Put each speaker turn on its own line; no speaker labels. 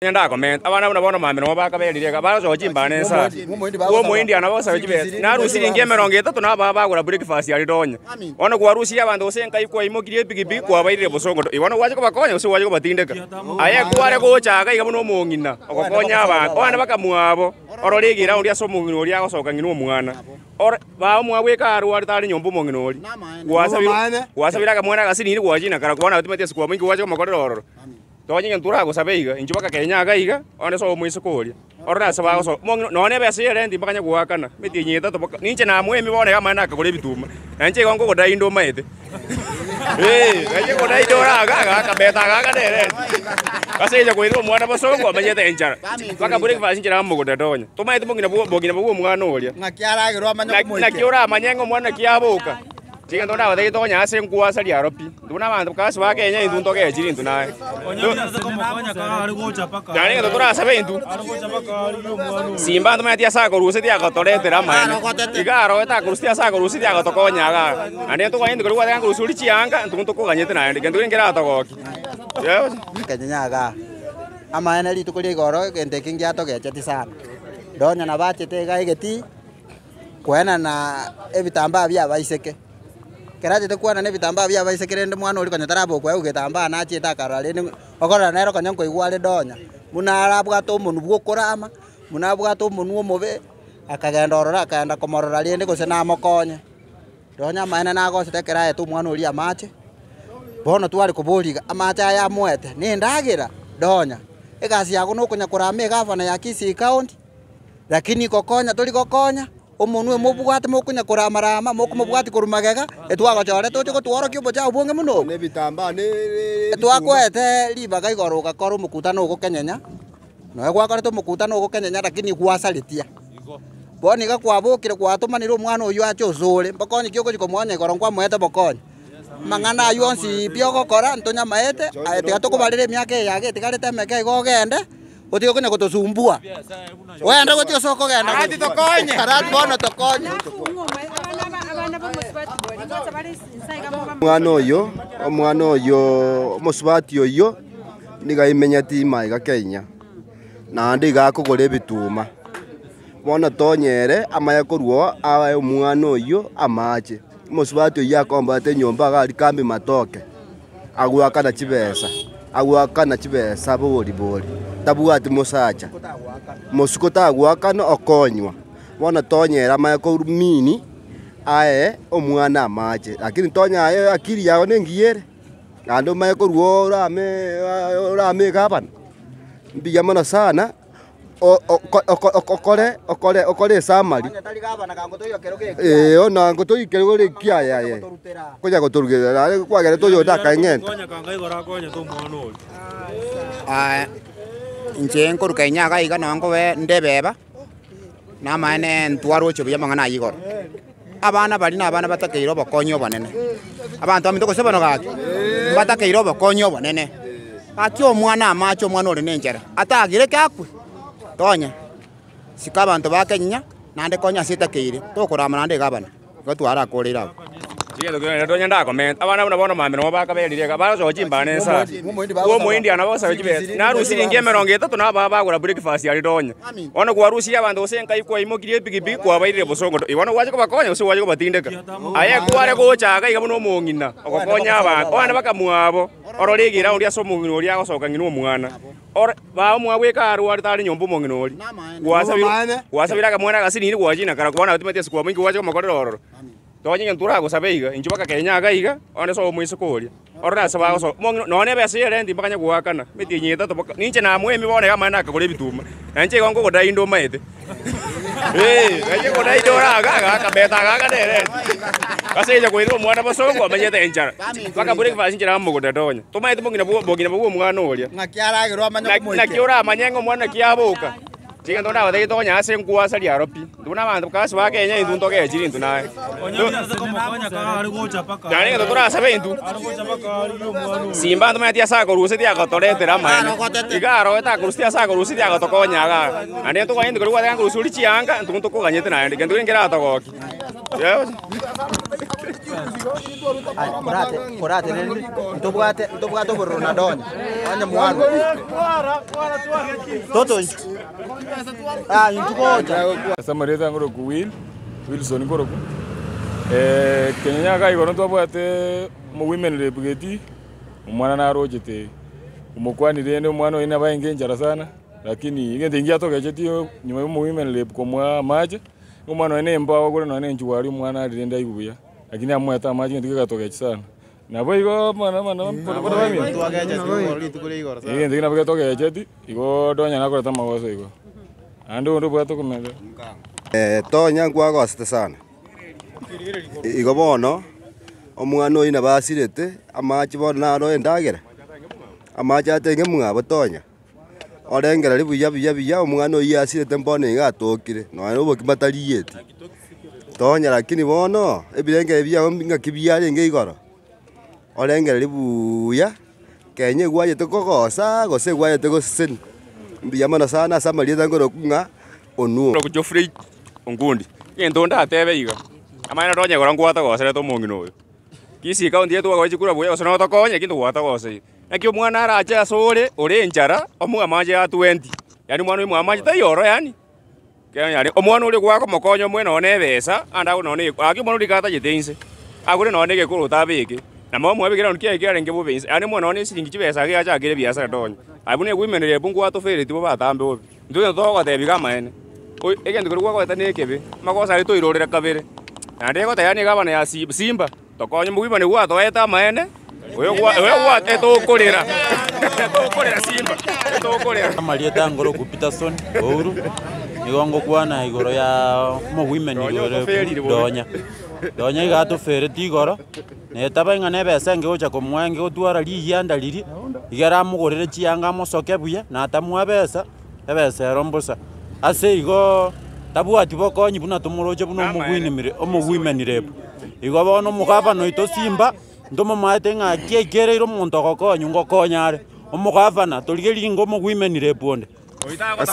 Onye ndakomenta, abana buna bono mambia nabo bakaberire iga, bagosoa chimbana ensa. Omoindi nabo agosabe chibesa, narusirie inki emerongo etato nabo bagora breakfast aria donya. Bono kwarusirie abanto gose enkai kwaimokirie epikipiki kwabairire bosongo do, bono gwacha kobakonya gose gwacha kobatindeka? Aye kware gocha iga iga buna omong'ina ogokonya abanto, abande bakamwabo, orore egeraundi ase omong'ina oria agosoka ng'ina omwana. Ore baba omwabo eka arwarete are nyomba omong'ina oria, gwasabire gwasabire akamwana agasinini gwachina kara bono agotimeti ase kwamo inki gwacha komokorera ororo. Tonya egento oragosabe iga, inchuo bakakenyia iga iga, onde sobo omoiseke oria. Orore ase bagosoa, omong'ina nonya na ebesa y'erenti mbakanye goakana, emetienyi etato baka, ninche namoemia bono iga amang'ana akagora ebituma, na inche igo nkogodayi inde omaete. Ee, na inche nkogodayi inde ore iga iga akabeta agaakana erenti. Ase eng'encho koira omwana bosongo omenyete enchara, mpaka breakfast inche namogoda tonya. Tomaeti mong'ina bwo bong'ina bwa omwana oria.
Ng'aki aragerwe amanye
Naki
komoikia.
naki oramanye ng'a omwana naki aboka. Chigento ndabatebie tokonya ase nkwasa riaro pi, intwe buna abanto kasi ba Kenya intwe ntogechiri intwe naye. Naende egento torasabe intwe, simba ntomanyeti ase akorusetie agotoretera amaene, iga aroete akorusetie ase akorusetie agotokonya igaa. Naende ntoganye intwe koria gwateba nkorusia oria chianga, intwe ntokoganyete naende, gento keria nkeratogokia.
Kenya igaa, amaene rituko ria igoro egento eke ngiatogecheti sana, nonya nabachete igaa egetii. Koenana ebitambaa bi'abaiseke. Ekero achete koenana ebitambaa bi'abaiseke rende mwana oria konya taraba okoegwa getambaa nachiete akarora rende okorora nere konya nkoigwa are donya, buna arabwate omonwe bwa okorama, buna abwate omonwe omobe, akagenda ororo akaenda komorora rende gose namokonye. Nonya amaene nagosete ekero aete omwana oria amache, bono tware koboria iga, amache aya amoete na endagera? Donya. Egasi yago nokonya korama egavana ya Kisii County. Lakini gokonya tori gokonya, omonwe mobwate mokonya korama rama, mokomobwatia korwa magega, etwagochorete toche gotworokia obochao obonge buna obo. Twakoete ribaga igoro ogakora omokutano ogokenyenya, nonya gwakorete omokutano ogokenyenya lakini gwasaretia. Bono iga kwabokire gwatomanire omwana oyio ache osore, mbokonyi ki ogochia komonya igoro nkwamoete obokonyi. Amang'ana ayio onsi pi ogokora ntonyamaete, aye tiga tokobarere emiaka eye yago etigarete emeke iga ogende. Otige konya gotosumbua. Ogende gochia ase okogenda.
Arati tokonye.
Arati bono tokonye.
Omwana oyo, omwana oyo omosubati oyio, nigo aimenyeti ime iga Kenya, naende iga akogora ebituma. Bono tonyere amanye korwa oo ae omwana oyio amache. Omosubati oyio akombate enyomba iga aria kambi matoke, agoakana chibesa, agoakana chibesa bori bori, tabwati mosacha, mosiko tagoakana okonywa. Bono tonyere amanye korwa mini ae omwana amache, lakini tonya aye akili yago nengiya ere, naende omanye korwa oo orame orame egavana, mbuya mono sana. Okore okore okore esamari ee ona ngotoikere ore ekiaya aye konya gotorugerera naende kwagerete oyonde akaeng'enta.
Aya, inche nkoruka inye iga iga nonye nkobe ndebeba, namaene ntwaroche buya amang'ana aywo igoro. Abana baria nabana batakeire obokonyi obonene, abanto baminto gose bono gaki, mbatakeire obokonyi obonene. Gaki omwana amache omwana ore nenchara, atagire ki akwe? Tonya, sika abanto ba Kenya, naende konya ase etakeire, tokorama naende iga abana, igo twarakoreire abwo.
Chigento kiane tonya ndakomenta, abana buna bono mambia nabo bakaberire iga, bagosoa chimbana ensa, omoindi nabo agosabe chibesa, narusirie inki emerongo etato nabo bagora breakfast aria tonya. Bono kwarusirie abanto gose enkai kwaimokirie epikipiki kwabairire bosongo to, bono gwacha kobakonya gose gwacha kobatindeka? Aye kware gocha iga iga buna omong'ina ogokonya abanto, abande bakamwabo, orore egeraundi ase omong'ina oria agosoka ng'ina omwana. Ore baba omwabo eka arwarete are nyomba omong'ina oria, gwasabire gwasabire akamwana agasinini gwachina kara bono agotimeti ase kwamo inki gwacha komokorera ororo. Tonya egento oragosabe iga, inchuo bakakenya iga iga, onde sobo omoiseke oria. Orore ase bagosoa, omong'ina nonya na ebesa y'erenti mbakanye goakana, emetienyi etato baka, ninche namoemia bono iga amang'ana akagora ebituma, na inche igo nkogodai inde omaete. Ee, na inche nkogodai inde ore iga iga akabeta agaakana erenti. Ase eng'encho koira omwana bosongo omenyete enchara, mpaka breakfast inche namogoda tonya. Tomaeti bong'ina bwo bong'ina bwa omwana oria.
Ng'aki aragerwe amanye
Naki
komoikia.
naki oramanye ng'a omwana naki aboka. Chigento ndabatebie tokonya ase nkwasa riaro pi, intwe buna abanto kasi ba Kenya intwe ntogechiri intwe naye. Naende egento torasabe intwe, simba ntomanyeti ase akorusetie agotoretera amaene, iga aroete akorusetie ase akorusetie agotokonya igaa, naende ntoganye intwe koria gwateba nkorusia oria chianga, intwe ntokoganyete naende, gento keria nkeratogokia.
Aye, korate korateneneri ntobwate ntobwate obororo na donya, onye mwarwa. Toto inchu, ah inchu gocha.
Ase amarieta ngoroku Will, Wilson nkoroku, Kenya iga igoro ntwabwate omowomen rep geti, omwana narochete, omokwania rende omwana oye nabo aenge enchara sana, lakini egento ekio giatogechetie nyuma ya omowomen rep komoa amache, omwana oye na embao agore nonye na enchwari omwana aria rende aigwe buya, lakini amoete amache egento kegatogechi sana. Nabo igo mana mana bodaboda baminto, egento ekio nabo getogecheti, igo Donya nakorete amagoso igo. Naende onde obwate okomenta.
Tonya nkwagosete sana, igo bono, omwana oyio nabo asirete, amache bono naro endagera, amache atenge mwabo tonya, orengereria buya buya buya omwana oyio asirete mbono iga atokire, nonya na obokima tarieti. Tonya lakini bono, ebirengererio biago ng'aki biarenge igoro, orengereria buuya, kenya egwachete kogosa gose egwachete gosesenia. Mbuya mono sana ase amarieta nkorokwa ng'a Onuo.
Korwa Geoffrey Onkundi, egento ndatebe iga, amaene tonya igoro ngwatogoserete omong'ina oyo. Kisii county eye twagocha chikura buya gose notokonye lakini togwatogoseire. Naki omwana arache asore ore enchara, omoe amache a 20, yaani omwana oyo omoe amache taiyo oro yaani. Omwana oria gwakomokonya omoe nonya na ebesa, ande agore nonya na gaki omwana oria iga atachete inse, agore nonya na egekoroto abeke, na moyo omwabekire raundi kiaye kiarenge bobe inse, yaani omoe nonya na esiringi chibesa ake achakere ebiasara tonye. Aye buna women rep ngwatofereti bobe atambe bobe, intwe egento togotebia iga amaene, oi egento keria gwakorete na ekebe, amagoso aria toirorere kabere, naende egoteba nigo abana ya si simba, tokonye omogima nigo gwatoete amaene, oyo gwa oyo gwa etokorera etokorera simba etokorera.
Amarieta angoroku Peterson Ouru, nigo ngokwana igoro ya omowomen
Donya
ore
otoferire bobe.
Donya. Donya iga atofereti igoro, netaba ng'a na ebesa enge gocha komoa enge gotwara riyianda riria, igere amogorere chianga amosoke buya, na atamoa besa, ebesa ero mbosa. Ase igooo tabwati bokonyi buna tomoroche buna omogwinimire omowomen rep. Igo bono omogavana oito Simba, ntomomaete ng'a ki aikereire omonto ogokonywa ngokonya are, omogavana torigereria inga omowomen rep onde. Ase.